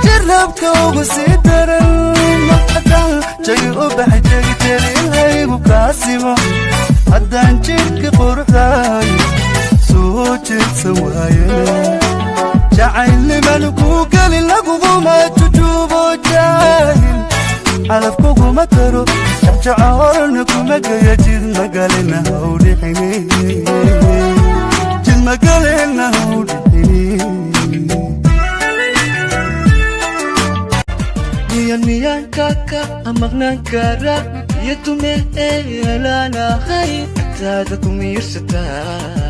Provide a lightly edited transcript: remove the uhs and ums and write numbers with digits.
Jirabka ugu sii daran haddaan jagi u baxay, jegijelilaygu kaasimo, haddaan jidhka quruxdaay soo jeedsan waaye, jacaylniman kuu gelin laguguma jujuubo, jaahil calaf kuguma daro, jecjecoolna kuma geya, jid magalina hawdhixini, jid magalina hawdhixini. Miyan miyaan kaka maqnaan kara iyo tumeelaanahay agtaada ku miirsataa?